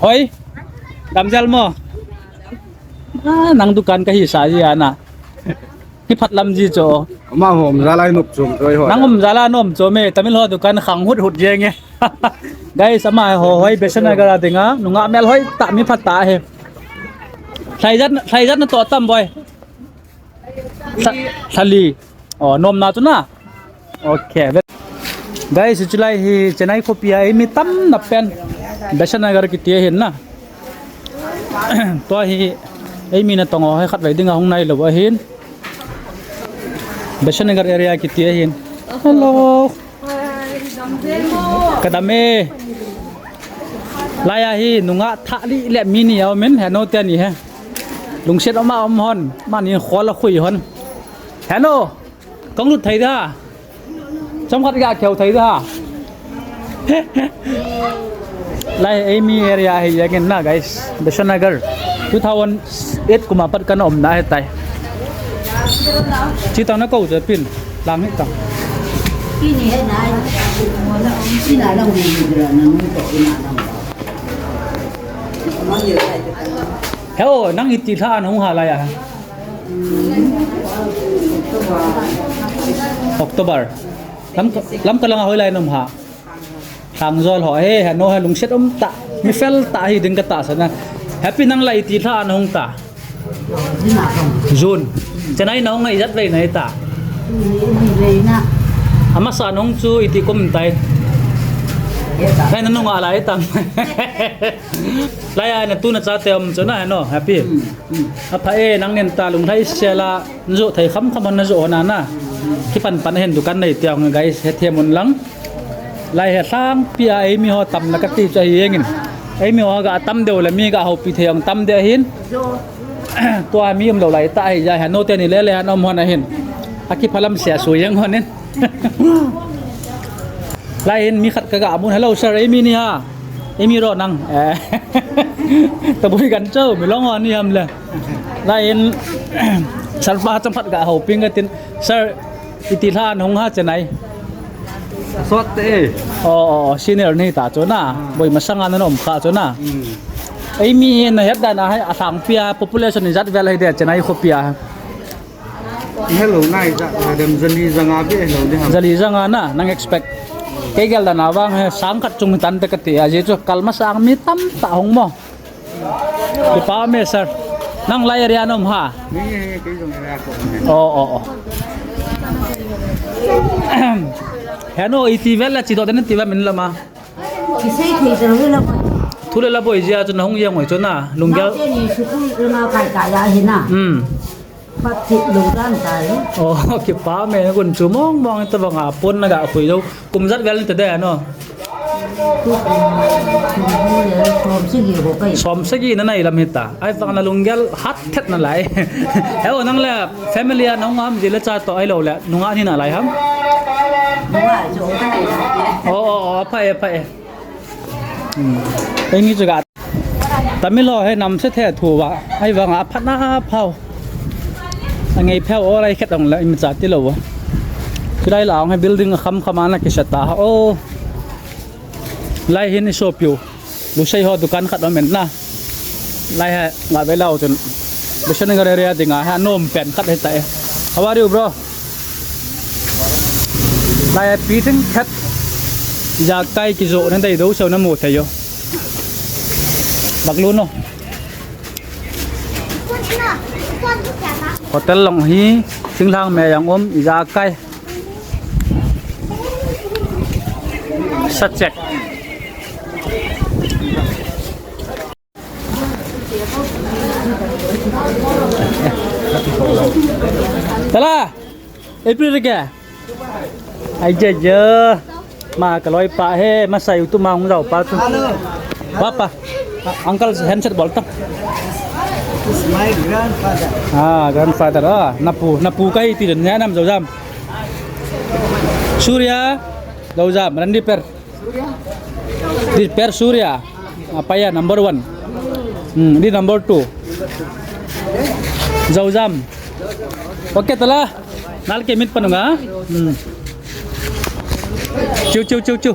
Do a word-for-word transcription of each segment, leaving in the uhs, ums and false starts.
Hoi, damjel mo. Ah, nang dukan kahi sa ji ana. Kiphat lam ji cho. Ama hom jala nop chom choi ho. Nang hom jala nom chom e, Tamil ho dukan khang hut hut jeng e. Guys, ama ho hoi Besant Nagar a dinga, nunga mel hoi ta mi phat ta he. Thaijat, thaijat na to tam boy. Tha-, thali. Oh, nom na tu na. Okay. Guys, chulai hi Chennai khopi a eimi tamna pen Besant Nagar kiti ahin na. Tua hi eimi natong ho hi khatvei dinga hung nailou ahin. Besant Nagar area kiti ahin. Hello. Kadam e. Laiya hi nunga thah li le mi ni aumin, heno te ni he. Lungset um a um hon, mani khol a khui hon. Heno. Kong lut thei da. Chomkhat ga kheu thei da. Lai eimi area hi jeng in na guys. Besant Nagar. Two thousand eight kum a pat kana umna hitai. Chi tang na kou je pin. Lang hi tang. Heo, nang iti lha nahung ha laiya. October. Lam, lam ka langa hoilai na um ha. Thangjol ho, he, heno he lungset um ta. Mi fel ta hi ding ka tahsan a. Happy, nang la iti lha nahung ta. June. Chennai nahung a ijat vei nahi ta. Amasa nahung chu iti kum tai. Nai nanung a lai tam. Laiya natu nachate um chu na, heno, Happy. Apha e, nang nen ta lunglhai sela, najo thei kham kham hon najo hon ana. Kipan pan hen dukan nei tiang guys, hethem un lang. Lai he lhangpi a eimi ho tamna kati chu ahi jeng in. Eimi ho ga tam deu le mi ga houpi thei jong tam deu ahin. Tua mi umlou lai ta ahi ja, heno te ni le le han um hon ahin. Akiphalam sia su jeng hon in. Lai hin mi khat ka ga mun, "Hello sir, eimi ni ha." Eimi ro nang. Eh. Tabui kan chau, mi long hon ni ham le. Lai hin sir pa cham phat ga houpi nga tin, "Sir, iti lha nahung ha Chennai?" Sot te. Oh, oh, oh, senior ni ta chu na. Ah. Boi masanga na nom kha chu na. Hmm. Eimi hi na het dan a hai a lhangpi a population ijat vel hi de Chennai khopi a. Hello, nai ja, dem jali janga be hello de ham. Jali janga na, nang expect. Kei gel dan a vang he sang khat chung tan te kati a, je chu kalmasang mi tamtah hung mo. Kipa me sir. Nang lai area na um ha. Ni, ni, ni, kei jong area ko. Oh, oh, oh. Heno, iti vel la chi do den ti va min lama. Kisei thei ta le la boi. Thu le la boi jia chu nahung jeng hoi chu na, lunggel. Nang te ni school na kai ta ya hi na. Hmm. Pat thip lou dan tai. Oh, kipa me na kun chu mong mong ta banga pon na ga khui lou. Kum jat vel ni ta de no. Som sagi ho kai. Som sagi na nai lam hi ta. Ai vang na lunggel hat thet na lai. Heo nang le family a nahung ham ji le cha to ai lou le. Nunga ni na lai ham. Nunga chu kai. Oh, oh, oh, pha e, pha e. Hmm. Ei ni chu ga. Tamil ho he nam se the thu va. Ai vang a phat na phau. A ngei pheu o lai khet ong la im cha ti lo va. Chulai la ong he building a kham kham ana kisa ta ha. Oh. Lai hin i sopiu. Lusei ho dukan khat om en na. Lai ha nga ve lau chun. Besant Nagar area dinga ha nom pen khat he ta e. How are you, bro? Lai a pi thing khat. Ijakai kijo na dei do so na mu thei jo. Bak lu no. Hotel long hi thinglhang me jong um ijakai. Sa check. Tala, April ke? Ai je je. Ma ka loi pa he, ma sai tu ma hung jao pa tu. Pa pa. Uncle handshake bol ta. It's my grandfather. Ah, grandfather. Ah, napu, napu kai ti den ya nam jao jam. Surya, jao jam, Randy per. Di per Surya. Apa ya number one. Hmm, di number two. Jao jam. Okay, tala. Nal ke mit panunga. Hmm. Chu chu chu chu.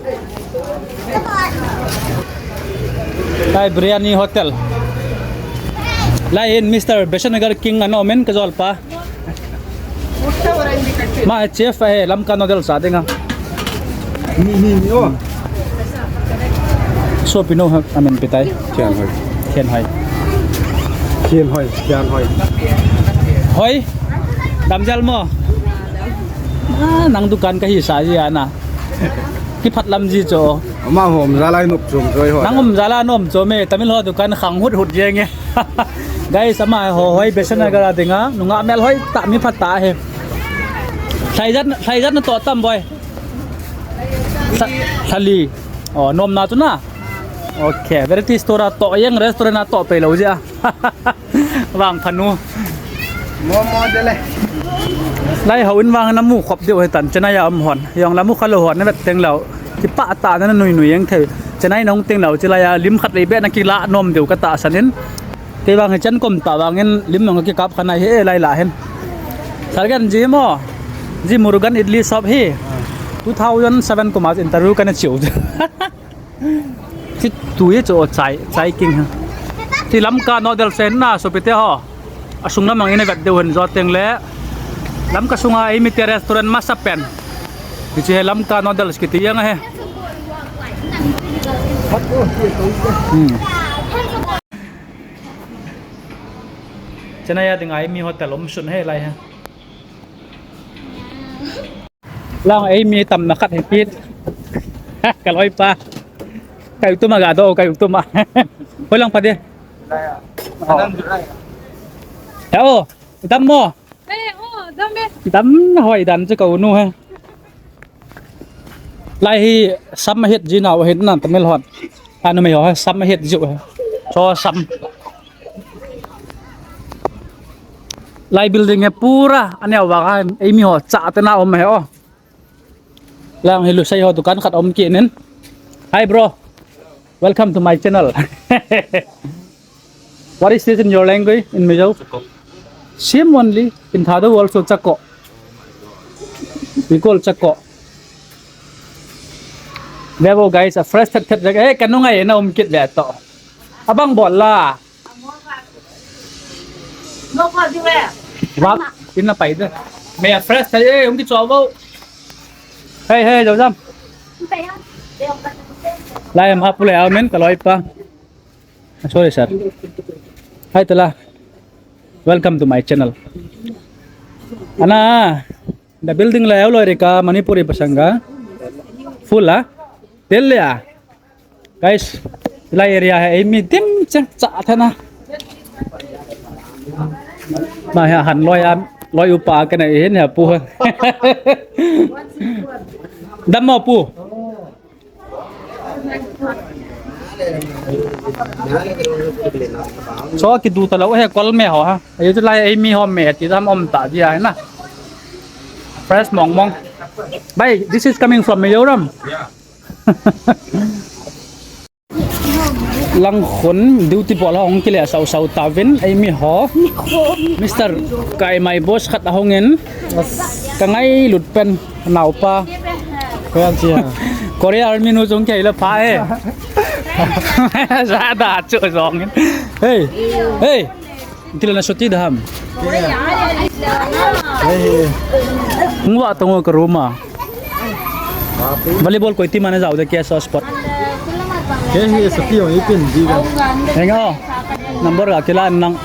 Thai Biryani Hotel. Lai hin Mister Besanagar King ana um in, ka jolpa. Ma chef ahi, Lamka noodles a dinga. Ni, ni, ni, oh. Sopi no ha, amen pitai. Khian hoi. Khian hoi. Khian hoi, khian hoi. Hoi. Damjal mo. Ah, nang dukan ka hisa ji ana. Kiphat lam ji cho. Ama hom jal a nop chom choi ho. Nang um jal a nom chom e, Tamil ho dukan khang hut hut jeng e. Guys, ama ho hoi Besanagar a dinga, nunga mel hoi ta mi phat ta he. Thaijat, thaijat na to tam boy. Tha-, thali. Oh, nom na tu na. Okay, variety store a to, yang restaurant a to pe lo jia. Vang phanu. Mo mo de le. Lai ho in vang na mu khop deu he tan Chennai a um hon. Yong la mu kha lo hon na vet teng lo. Kipa ta na nui nui yang thei. Chennai nong teng lo chi lai a lim khat lei be na kila nom deu ka tahsan in. Kei vang hi chan kom ta vang in lim nong ki kap kha nai he lai la hen. Sargan ji mo. Ji Murugan Idli Shop hi. Two thousand seven kum a interview ka na chiu. Ti tu ye cho chai, chai king ha. Ti Lamka noodles sen na sopi te ho. A sung lam ang in a vet deu hen jo teng le. Lamka sunga ei mi te restaurant masa pen. Ti chi he Lamka noodles kiti yang he. Hmm. Chennai a dinga ei mi hotel um sun he lai he. Lang ei mi tam na khat he kit. Ka loi pa. Ka utum a ga do, ka utum a. Hoi lang pa de. Ya o, dam mo. Eh, oh, dam e. Dam na hoi dan chu ka unu he. Lai hi sam het ji na o het na Tamil hon. Anu mei ho sam het ji o he. Cho sam. Lai building he pura, ania wa ka, ei mi ho cha te na om he o. Lang hi Lusai ho dukan khat om kit in. Hi bro. Welcome to my channel. What is this in your language, in Mizo? Chako. Same only. In Thadou also chako. We call chako. There we go, guys, a fresh thet thet. Hey, ka nungai na um kit le to. Abang bol la. Wa, in na pai de. Me a fresh thei, eh, hung kicho vo. Hey, hey, jao jam. Lai ma pu le amen ka loi pa. Sorry, sir. Hi, tala. Welcome to my channel. Ana, the building la loi re ka Manipuri pasanga. Full, ah? Tel le, ah? Guys, lai area ha, ei mi dim chang cha thana. Ma ha han loi am, loi upa ka na hin ha pu. Dam mo pu. So ki du ta lo he kol me ho ha. Ei tu lai ei mi ho me ti dam om ta dia na. Fresh mong mong. Bhai, this is coming from Mizoram. Yeah. Langkhun duty bol a hung kile sau sau ta vin ei mi ho. Mister Kai, my boss khat a hung in ka ngailut pen naupa. Korea Army nu chung kei la pha e. Sa da chu jong in. Hey. Hey. Tila na soti dam. Hey. Ngwa tongo ka room a. Volleyball koi team ana jao de kei so sport. Kei hi sati ong ipin di ga. Henga. Number ga kila nang.